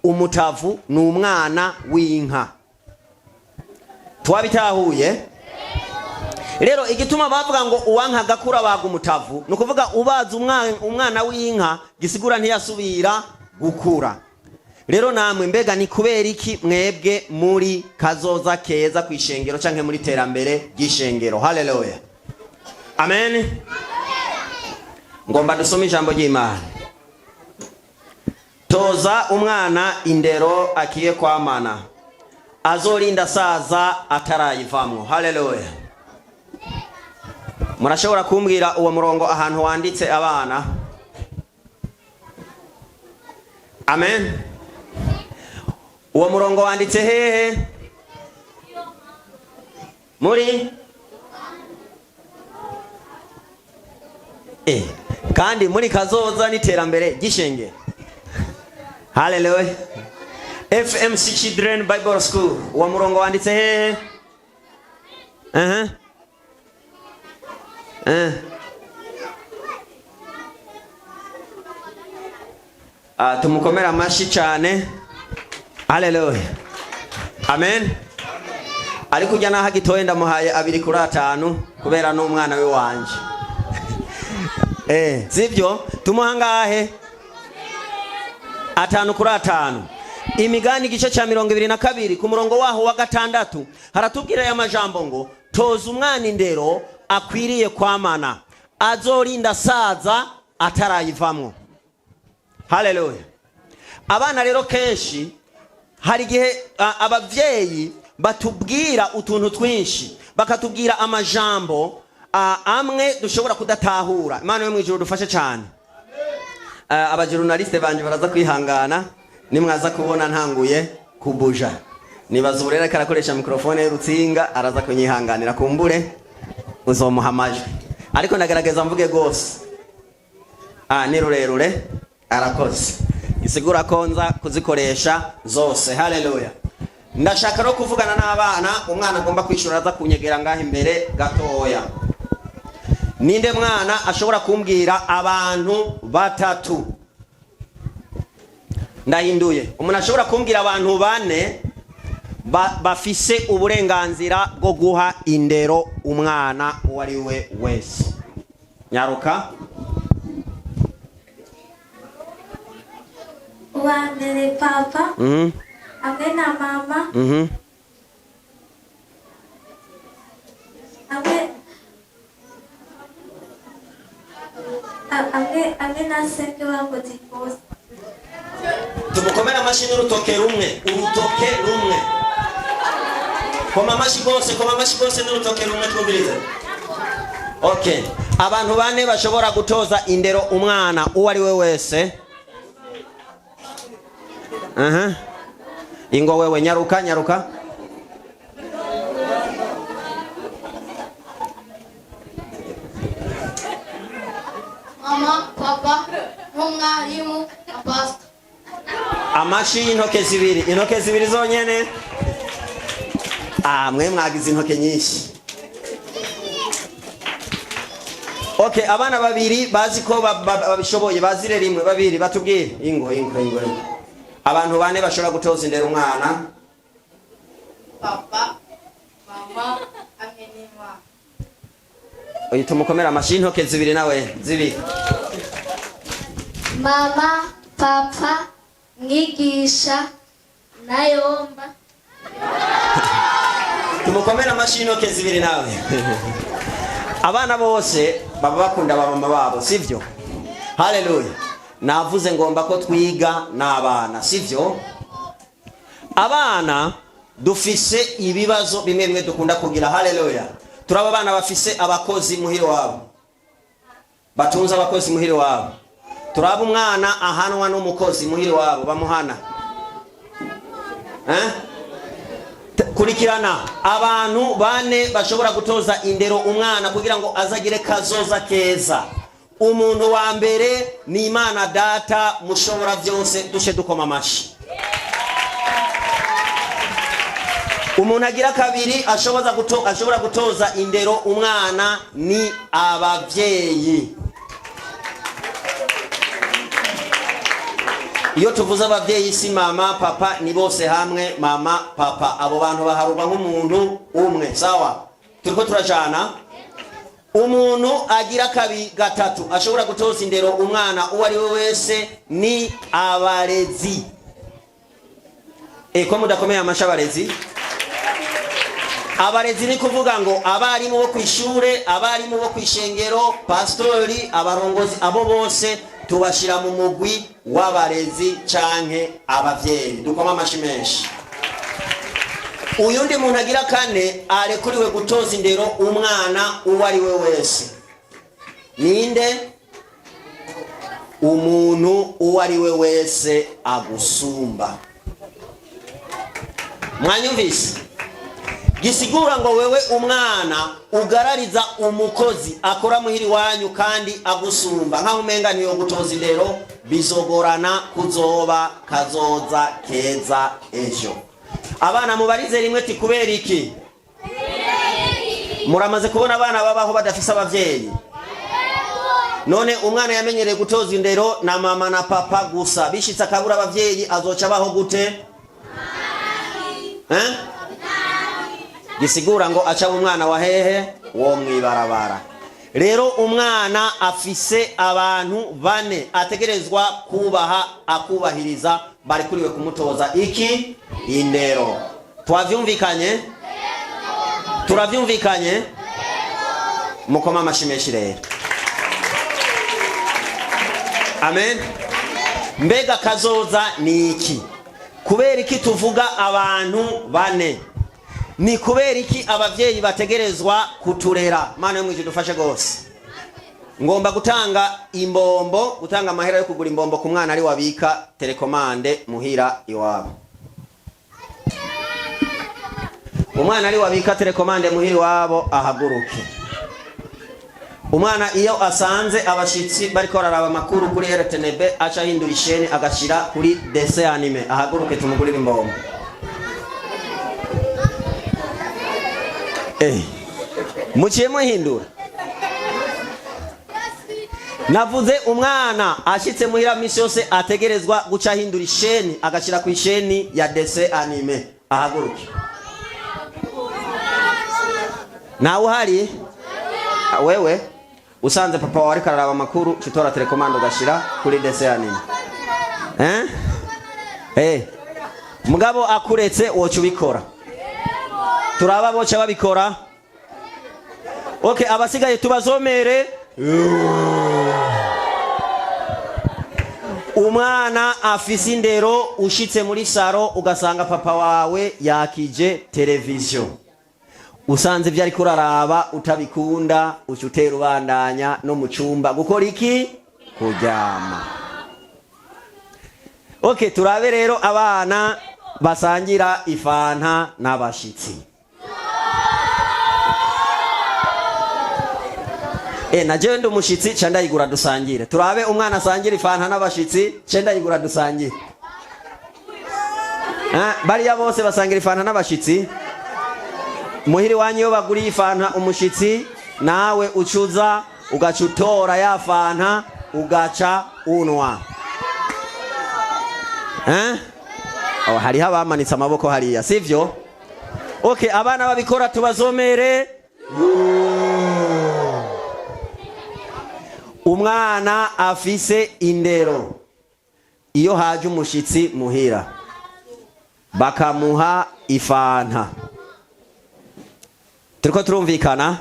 Umutavu ni umwana w'inka. Twabitahuye rero igituma bavuga ngo uwanka agakura baga umutavu, ni ukuvuga ubaza umwana w'inka, gisigura ntiyasubira gukura. Rero namwe, mbega ni kubera iki mwebwe muri kazoza keza ku ishengero canke muri terambere ry'ishengero? Haleluya, amen. Ngomba dusome ijambo ry'Imana. Toza umwana indero akiye kwamana, azorinda asaza atarayivamwo. Haleluya. Murashobora kumbwira uwo murongo ahantu wanditse, abana? Amen. Uwo murongo wanditse hehe? Muri kandi muri kazoza n'iterambere ry'ishengero. Haleluya. FMC Children Bible School, uwo murongo wanditse hehe? uh -huh. Ah, tumukomere amashi cyane. Haleluya, amen. Ariko ujya naho agitoye, ndamuhaye 2 kuri 5 kubera n'umwana we wanje. Sibyo? Tumuha ngahe? 5 kuri 5. Imigani igice cya 22 ku murongo waho wa 6 haratubwira aya majambo ngo: "Toza umwana indero akwiriye kwamana, azorinda asaza atarayivamwo." Haleluya. Abana rero, kenshi hari igihe abavyeyi batubwira utuntu twinshi, bakatubwira amajambo amwe dushobora kudatahura. Imana yo mu ijuru dufashe cyane. Abajournaliste banje baraza kwihangana nimwaza kubona ntanguye kubuja. Nibaza ubu rero ariko arakoresha microphone y'urutsinga, araza kunyihanganira, kumbure uzomuha amajwi, ariko ndagerageza mvuge rwose. Ni rurerure, arakoze, isigura ko nza kuzikoresha zose. Haleluya. Ndashaka no kuvugana n'abana. Umwana agomba kwishura aza kunyegera ngaho imbere gatoya. Ninde mwana ashobora kumbwira abantu batatu? Ndahinduye. Umuntu ashobora kumbwira abantu bane bafise uburenganzira bwo guha indero umwana uwo ari we wese? Nyaruka. Uwa mbere, papa hamwe na mama hamwe na senge bakoze ikosa. Tumukomere amashyi n'urutoke rumwe, urutoke rumwe. Koma amashyi rwose, koma amashyi rwose n'urutoke rumwe, twumvirize. Okay, abantu bane bashobora gutoza indero umwana uwo ari we wese. Aha. Ingo wewe, nyaruka, nyaruka. Mama, papa, n'umwarimu na pastor. Amashi y'intoke zibiri, intoke zibiri zonyene. Ah, mwe mwagize intoke nyinshi. Okay, abana babiri bazi ko babishoboye, bazire rimwe, babiri batubwire. Ingo, ingo, ingo, ingo. Abantu bane bashobora gutoza indero umwana. Papa, mama, hamwe n'Imana. Uyu tumukomera amashi y'intoke zibiri, nawe zibiri. Mama, papa, mwigisha na yomba. Tumukomere amashi y'intoke zibiri nawe. Abana bose baba bakunda abamama babo, sivyo? Haleluya. Navuze ngomba ko twiga n'abana, sivyo? Abana dufise ibibazo bimwe bimwe dukunda kugira. Haleluya. Turaba abana bafise abakozi muhira wabo, batunze abakozi muhira wabo. Turaba umwana ahanwa n'umukozi muhira wabo, bamuhana, eh? Kurikirana abantu bane bashobora gutoza indero umwana kugira ngo azagire kazoza keza. Umuntu wa mbere ni Imana Data mushobora byose, dushe dukoma amashi. Umuntu agira kabiri ashobora gutoza indero umwana ni abavyeyi. Iyo tuvuze abavyeyi, si mama, papa, ni bose hamwe, mama, papa, abo bantu baharurwa nk'umuntu umwe. Sawa, turiko turajana. Umuntu agira kabi gatatu ashobora gutoza indero umwana uwo ari we wese ni abarezi. Ko mudakomeye amasha abarezi? Abarezi ni kuvuga ngo abarimu bo kw'ishure, abarimu bo kw'ishengero, pastori, abarongozi, abo bose tubashira mu mugwi w'abarezi canke abavyeyi. Dukoma amashi menshi. Uyundi muntu agira kane arekuriwe gutoza indero umwana uwo ari we wese ninde? Umuntu uwo ari we wese agusumba. Mwanyumvise? Gisigura ngo wewe umwana ugarariza umukozi akora muhiri wanyu kandi agusumba, nkaho umenga niyo gutoza indero, bizogorana kuzoba kazoza keza ejo. Abana mubarize rimwe ti kubera iki? Muramaze kubona abana babaho badafise abavyeyi? None umwana yamenyereye gutoza indero na mama na papa gusa, bishitse akabura abavyeyi, azoca abaho gute, eh? Gisigura ngo aca umwana wa hehe? Wo mwibarabara. Rero umwana afise abantu bane ategerezwa kubaha, akubahiriza, barikuriwe kumutoza iki? Indero. Twavyumvikanye? Turavyumvikanye? Mukoma amashi menshi rero. Amen. Mbega kazoza ni iki? Kubera iki tuvuga abantu bane? Ni kubera iki abavyeyi bategerezwa kuturera? Mana yo mwijuru, dufashe gose. Ngomba gutanga imbombo, gutanga amahera yo kugura imbombo ku mwana ari wabika télécommande muhira iwabo. Umwana ari wabika télécommande muhira iwabo ahaguruke. Umwana iyo asanze abashitsi bariko bararaba amakuru kuri RTNB, aca ahindura isheni agashira kuri dessin animé, ahaguruke tumugurire imbombo. Muciye muhindura. Navuze umwana ashitse muhira misi yose ategerezwa guca ahindura isheni agashira ku isheni ya dessin animé, ahaguruke. Nawe uhari wewe usanze papa wawe ariko araraba amakuru, utora télécommande ugashira kuri dessin animé, eh? Mugabo akuretse woca ubikora. Turaba boca babikora. Okay, abasigaye tubazomere. Umwana afise indero, ushitse muri salon ugasanga papa wawe yakije televiziyo, usanze ibyo ariko uraraba utabikunda, uca utera ubandanya no mu cumba gukora iki? Kuryama. Okay, turabe rero abana basangira ifanta n'abashitsi. Na jewe ndi umushitsi, ca ndayigura dusangire. Turabe umwana asangira ifanta n'abashitsi, ca ndayigura dusangire. Bariya bose basangira ifanta n'abashitsi. Muhiri wanyu iyo baguriye ifanta umushitsi, nawe ucuza ugaca utora ya fanta ugaca unwa, eh? Oh, hariho abamanitse amaboko hariya, sivyo? Okay, abana babikora tubazomere. Umwana afise indero, iyo haje umushitsi muhira bakamuha ifanta, turiko turumvikana,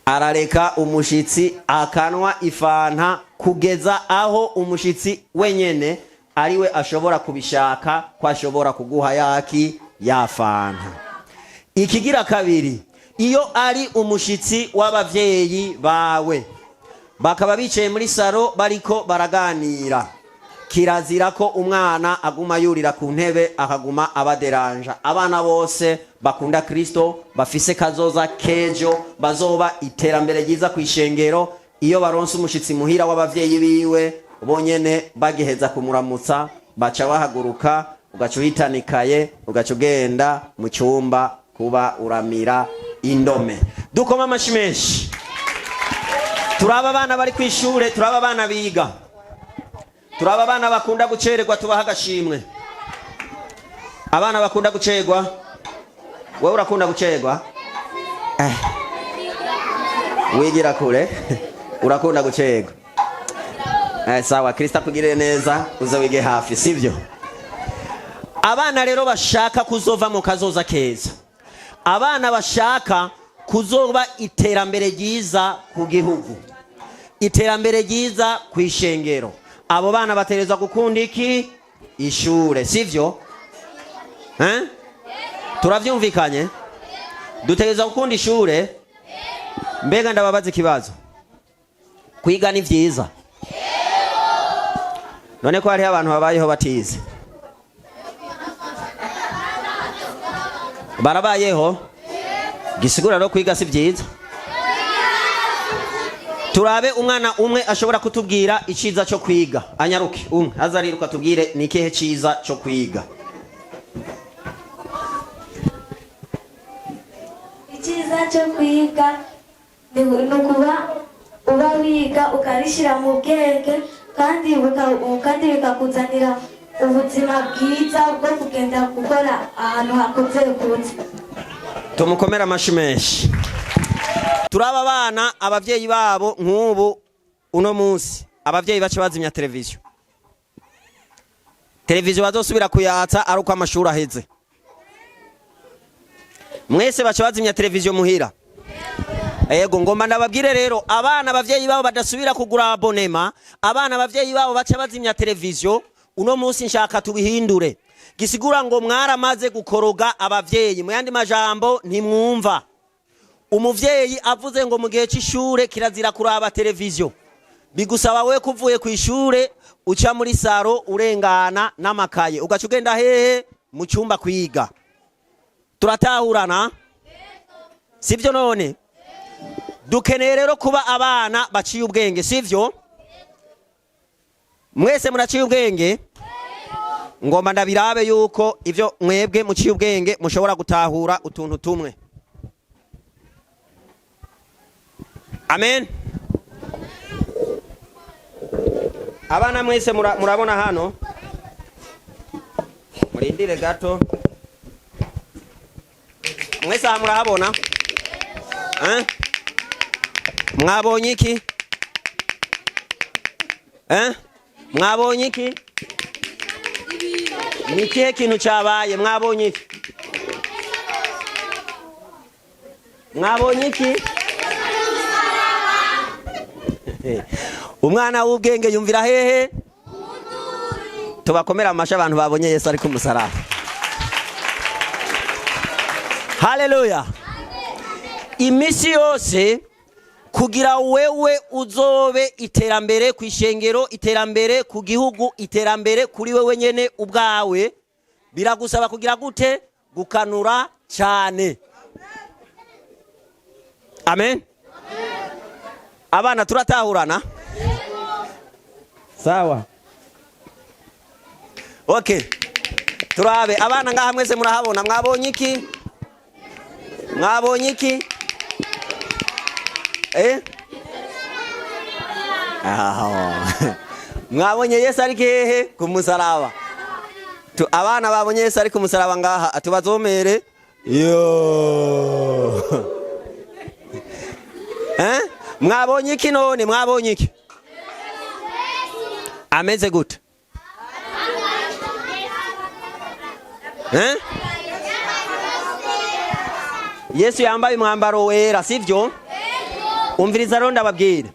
arareka umushitsi akanwa ifanta kugeza aho umushitsi wenyene ariwe ashobora kubishaka ko ashobora kuguha yaki ya fanta. Ikigira kabiri, iyo ari umushitsi w'abavyeyi bawe, bakaba bicaye muri salon bariko baraganira, kirazira ko umwana aguma yurira ku ntebe akaguma abaderanja. Abana bose bakunda Kristo, bafise kazoza kejo, bazoba iterambere ryiza ku ishengero, iyo baronse umushitsi muhira w'abavyeyi biwe, bonyene bagiheza kumuramutsa baca bahaguruka, ugaca uhitanikaye, ugaca ugenda mu cyumba kuba uramira indome. Dukoma amashi menshi. Turaba abana bari kw'ishure, turaba abana biga. Turaba abana bakunda gucererwa, tubaha agashimwe. Abana bakunda gucerwa, wowe urakunda gucerwa? Wigira kure, urakunda gucerwa. Sawa, Kristo akugirire neza, uze wige hafi, sivyo? Abana rero bashaka kuzova mu kazoza keza, abana bashaka kuzoba iterambere ryiza ku gihugu, iterambere ryiza ku ishengero, abo bana bategerezwa gukunda iki? Ishure, sivyo? Eh? Turavyumvikanye? Dutegerezwa gukunda ishure. Mbega ndababaza ikibazo, kwiga ni vyiza? None ko hariho abantu babayeho batize, barabayeho? Gisigura rero kwiga si vyiza. Turabe umwana umwe ashobora kutubwira iciza cyo kwiga, anyaruke umwe aza ariruka tubwire ni ikihe ciza cyo kwiga. Icyiza cyo kwiga ni ukuba uba wiga ukarishyira mu bwenge, kandi bikakuzanira ubuzima bwiza bwo kugenda gukora ahantu hakunze kutse. Tumukomere amashi menshi. Turaba abana abavyeyi babo nk'ubu uno munsi abavyeyi bace bazimya televiziyo, televiziyo bazosubira kuyatsa ari uko amashuri aheze. Mwese bace bazimya televiziyo muhira. Ego, ngomba ndababwire rero, abana abavyeyi babo badasubira kugura abonema, abana abavyeyi babo baca bazimya televiziyo, uno munsi nshaka tubihindure. Gisigura ngo mwaramaze gukoroga abavyeyi, mu yandi majambo ntimwumva. Umuvyeyi avuze ngo mu gihe c'ishure kirazira kuraba televiziyo, bigusaba we kuvuye ku ishure uca muri saro urengana n'amakaye ugaca ugenda hehe? Mu cyumba kwiga. Turatahurana, sivyo? None dukeneye rero kuba abana baciye ubwenge, sivyo? Mwese muraciye ubwenge? Ngomba ndabirabe yuko ivyo mwebwe muciye ubwenge mushobora gutahura utuntu tumwe. Amen. Abana mwese murabona hano, murindire gato. Mwese aha murahabona? Eh? Mwabonye iki? Eh? Mwabonye iki? Ni ikihe kintu cyabaye? Mwabonye iki? Mwabonye iki? Umwana w'ubwenge yumvira hehe? Tubakomera amashi abantu babonye Yesu ari ku musaraba. Haleluya. Imisi yose kugira wewe uzobe iterambere ku ishengero, iterambere ku gihugu, iterambere kuri wewe nyene ubwawe, biragusaba kugira gute? Gukanura cyane. Amen. Abana turatahurana? Sawa. Okay. Turabe abana ngaha mwese murahabona, mwabonye iki? Mwabonye iki? Eh? Aho. Mwabonye Yesu ari hehe? Ku musaraba. Abana babonye Yesu ari ku musaraba ngaha, atubazomere. Yo. Eh? Mwabonye iki none? Mwabonye iki? Ameze gute? Eh? Yesu yambaye umwambaro wera, sivyo? Umviriza rero ndababwira,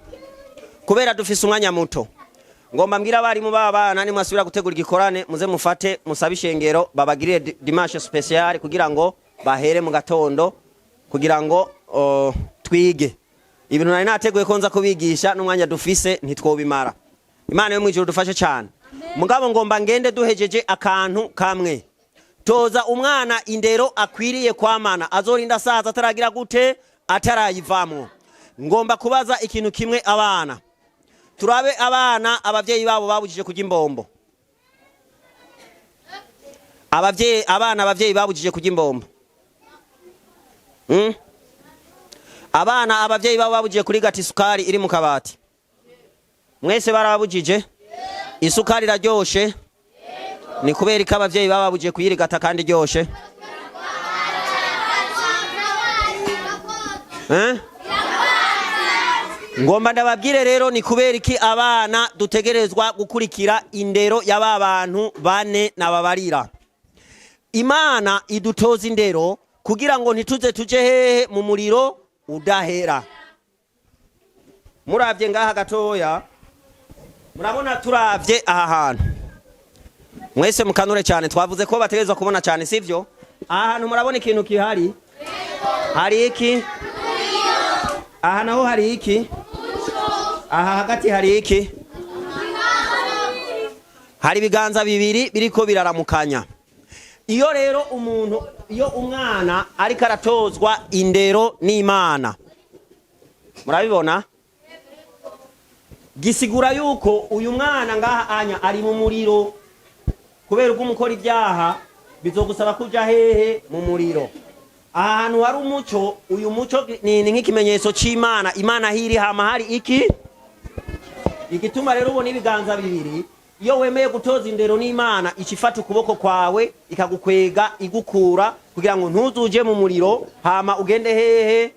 kubera dufise umwanya muto, ngomba mbwira abarimu b'abana nimwasubira gutegura igikorane muze mufate musabe ishengero babagirire dimanche special kugira ngo bahere mu gatondo, kugira ngo twige ibintu nari nateguye ko nza kubigisha, n'umwanya dufise ntitwobimara. Imana yo mwijuru dufashe cyane. Mugabo ngomba ngende duhejeje akantu kamwe. Toza umwana indero akwiriye kwamana, azorinda saza ataragira gute? Atarayivamwo. Ngomba kubaza ikintu kimwe abana. Turabe abana abavyeyi babo babujije kurya imbombo. Abavyeyi, abana abavyeyi babujije kurya imbombo. Abana abavyeyi babo babujije kurigata isukari iri mu kabati. Mwese barabujije? Isukari iraryoshe? Ni kubera ko abavyeyi bababujije kuyirigata kandi iryoshe? Eh? Ngomba ndababwire rero ni kubera iki abana dutegerezwa gukurikira indero y'aba bantu bane nababarira. Imana idutoza indero kugira ngo ntituze tuje hehe? Mu muriro udahera. Muravye ngaha gatoya, murabona turavye aha hantu mwese mukanure cyane, twavuze ko bategerezwa kubona cyane, sivyo? Aha hantu murabona ikintu kihari, hari iki? Aha naho hari iki? Aha hagati hari iki? Hari ibiganza bibiri biriko biraramukanya. Iyo rero umuntu, iyo umwana ariko aratozwa indero n'Imana, murabibona, gisigura yuko uyu mwana ngaha anya ari mu muriro. Kubera ubwo umukora ibyaha bizogusaba kuja hehe? Mu muriro. Aha hantu hari umuco, uyu muco ni nk'ikimenyetso c'Imana. Imana hiri hama hari iki? Igituma rero ubona ibiganza bibiri, iyo wemeye gutoza indero n'Imana, icifata ukuboko kwawe ikagukwega igukura kugira ngo ntuzuje mu muriro, hama ugende hehe?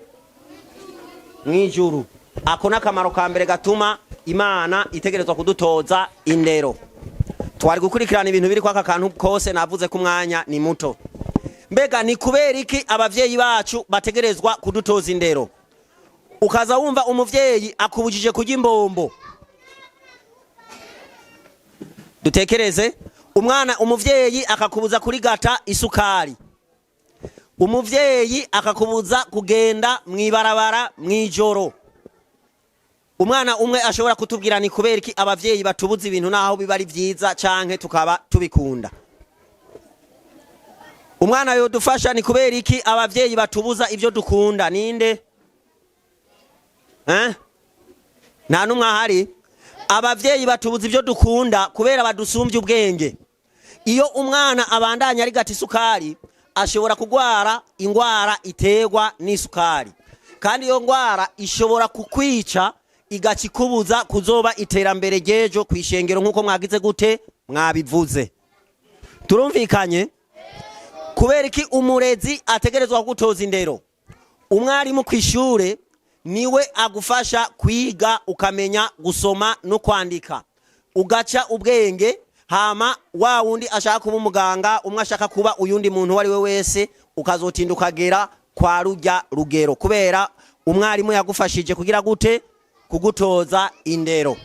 Mwijuru. Ako n'akamaro ka mbere gatuma Imana itegerezwa kudutoza indero. Twari gukurikirana ibintu biri kwaka kantu kose, navuze ko umwanya ni muto. Mbega ni kubera iki abavyeyi bacu bategerezwa kudutoza indero? Ukaza wumva umuvyeyi akubujije kurya imbombo. Dutekereze umwana, umuvyeyi akakubuza kurigata isukari, umuvyeyi akakubuza kugenda mwibarabara mwijoro. Umwana umwe ashobora kutubwira ni kubera iki abavyeyi batubuza ibintu naho biba ari vyiza canke tukaba tubikunda? Umwana yodufasha, ni kubera iki abavyeyi batubuza ivyo dukunda? Ninde? Eh? Nta numwe ahari? Abavyeyi batubuza ivyo dukunda kubera badusumbye ubwenge. Iyo umwana abandanya arigata isukari, ashobora kugwara ingwara iterwa n'isukari, kandi iyo ngwara ishobora kukwica, igaca ikubuza kuzoba iterambere ry'ejo kw'ishengero, nk'uko mwagize gute mwabivuze. Turumvikanye? Kubera iki umurezi ategerezwa kugutoza indero? Umwarimu kw'ishure niwe agufasha kwiga, ukamenya gusoma no kwandika, ugaca ubwenge, hama wa wundi ashaka kuba umuganga, umwe ashaka kuba uyundi muntu uwo ari we wese, ukazotinda ukagera kwa rujya rugero kubera umwarimu yagufashije kugira gute? Kugutoza indero.